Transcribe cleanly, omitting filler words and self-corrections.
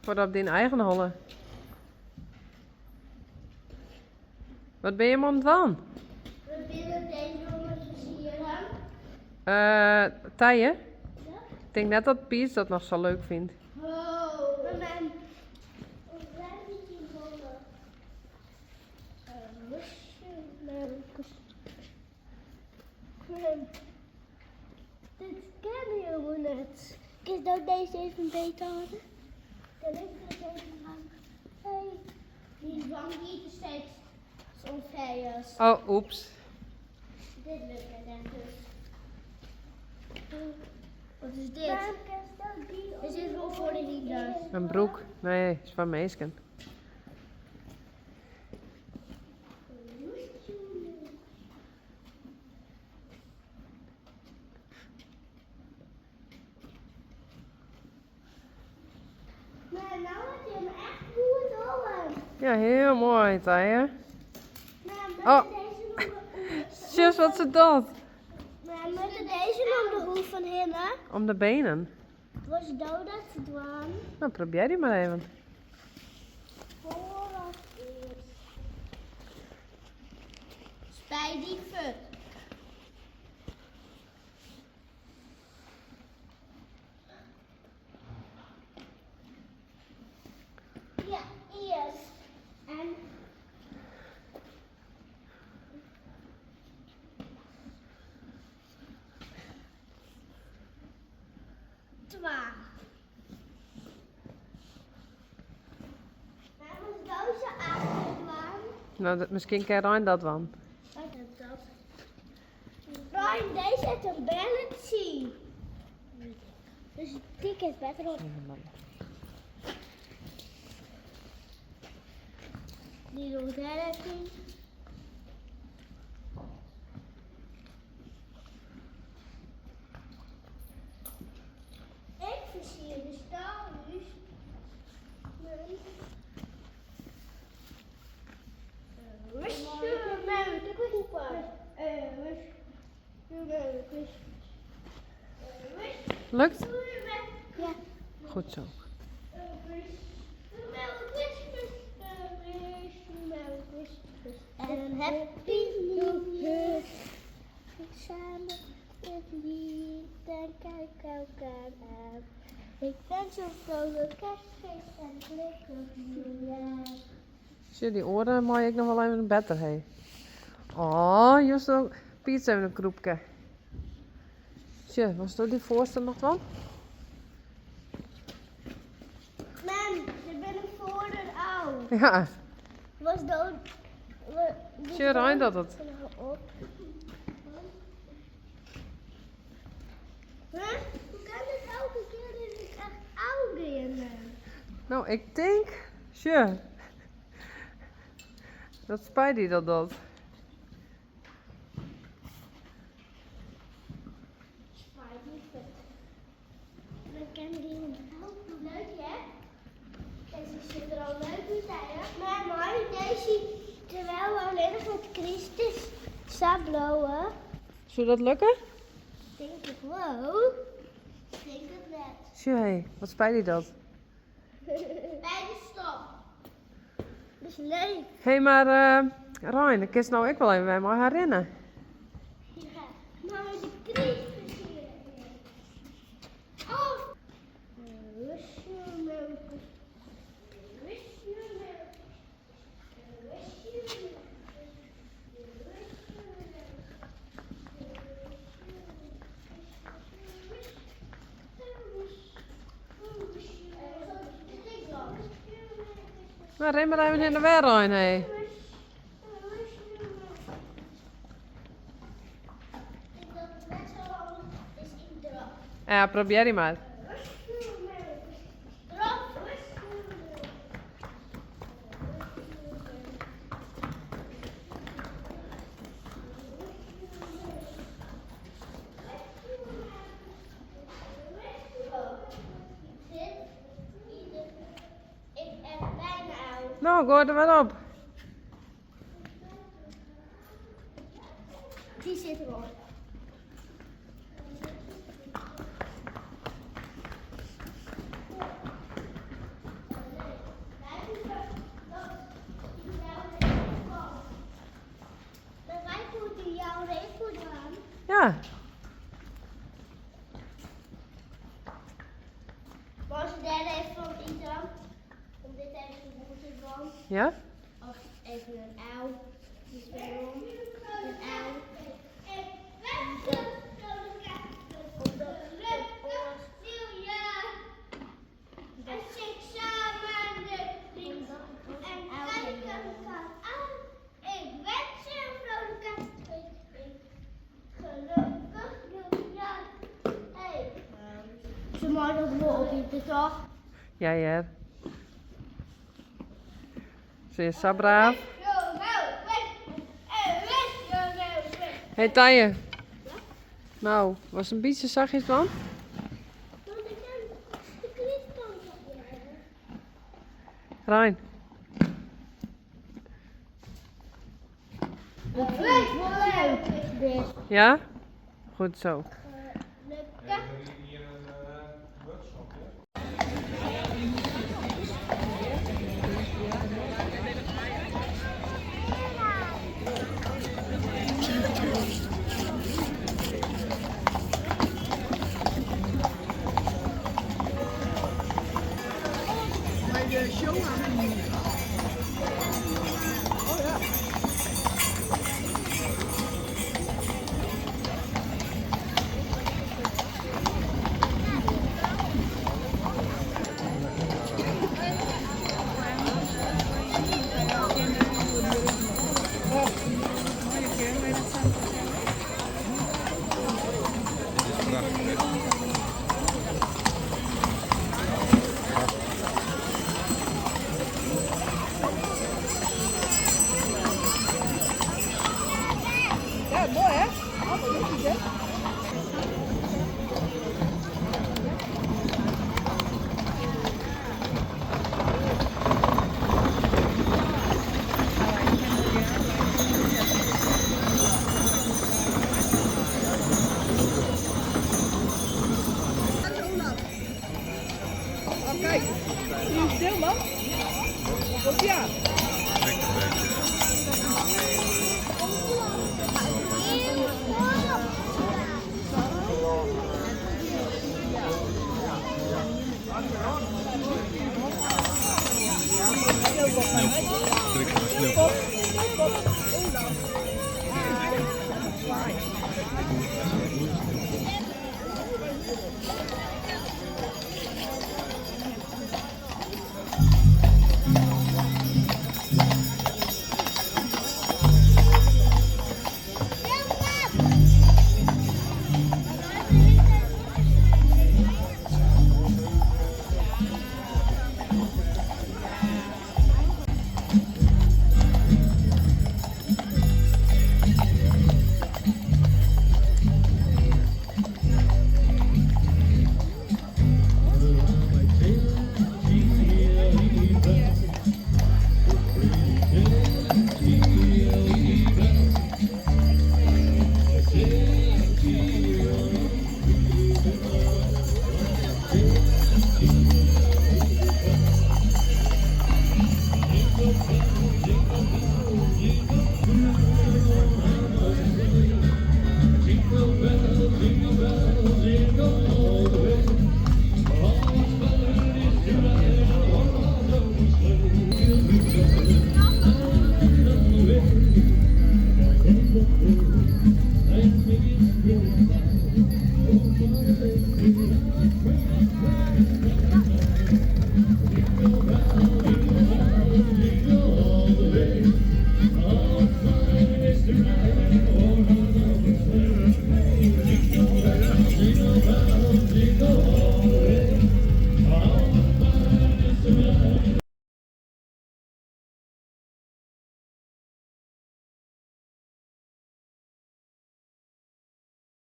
Foar op dyn eigen holle. Wat binne jim oan it dwaan? We binne deze oan it fersieren. Tije? Ik tink net dat Piet dat noch sa leuk fynt. Oh. Mem. Dit ken helemaal net. Kun je deze even beter houden? Dan ik dit even lang. Hey. Die wang die steeds onfair. Oh, oeps. Dit lukt net dus. Wat is dit? Is dit wel voor de hynders? In broek. Nee, is foar minsken. Maar nou had je hem echt goed hoor. Ja, hiel moai, Tije. Oh. Sjoch wat se docht. Maar moet deze om de hoek van hinne? Om de benen. Was dat te dwaan? Nou, probearje dy mar even. Foar of earst. Spijdy fut. Ja, earst. En twa. Waar moet doosje achter dwaan? No, dat, miskien kin Rein dat dwaan. Wat is dat? Rein, deze heeft een belletje. Dus die is beter op. Die doet belletje. Ik versier de stal dus. Lukt? Ja. Goed zo. En een happy new year. Samen met liefde en kijk elkaar aan. Ik wens een vrolijk kerstfeest en gelukkig nieuwjaar. Sjoch, dy oare mei ek noch wol even better hé. Oh, just no Piet even in krûpke. Sjoch, wolsto dy foarste noch dwaan? Mem, der binne foaren ôf. Ja. Was dood. Sjoch, Rein docht it. Op. Huh? Hoe kan het elke keer dat ik echt oud ben? No, ik tink, sjoch, dat Spidey dat docht. Spidey vet. Dan kan die hem helpen. Leuk hè? Deze ziet er al leuk uit hè? Maar mooi, deze terwijl we alleen nog met Christus blauwe. Soe dat lukke? Denk ik wel. Denk het net. Sjoch, hé, wat Spidey dat? Bij de stop. Dat is leuk. Hé, mar Rein, dan kinst no ek wol even wer mei har rinne. Ja, mar de Christus hier. Oh. No, rin mar even hinne wer, Rein, hé. Ja, probearje mar. No, goai der wat op. Die zit erop. Ja. Was ze daar even van eten? Om dit even goed te doen. Ja? Of even een uil. Dus waarom? Een uil. Omdat En zit samen de vriend. En kijk elkaar aan. Ik wens je een vrolijk kerstfeest. Gelukkig nieuwjaar. Hey. Ze mogen dat wel opeten, toch? Ja, ja. Ze is zo braaf. Hey Tije. Nou, was een beetje zachtjes dan? Want ik kan de kriskant op hebben. Rijn. Dat vind ik wel leuk. Dit. Ja? Goed zo. Gelukkig. Hier een workshop, hè? Ja, mooi hè? Allemaal liedjes hè? Oh, kijk, hier is stil man. Komt ie aan.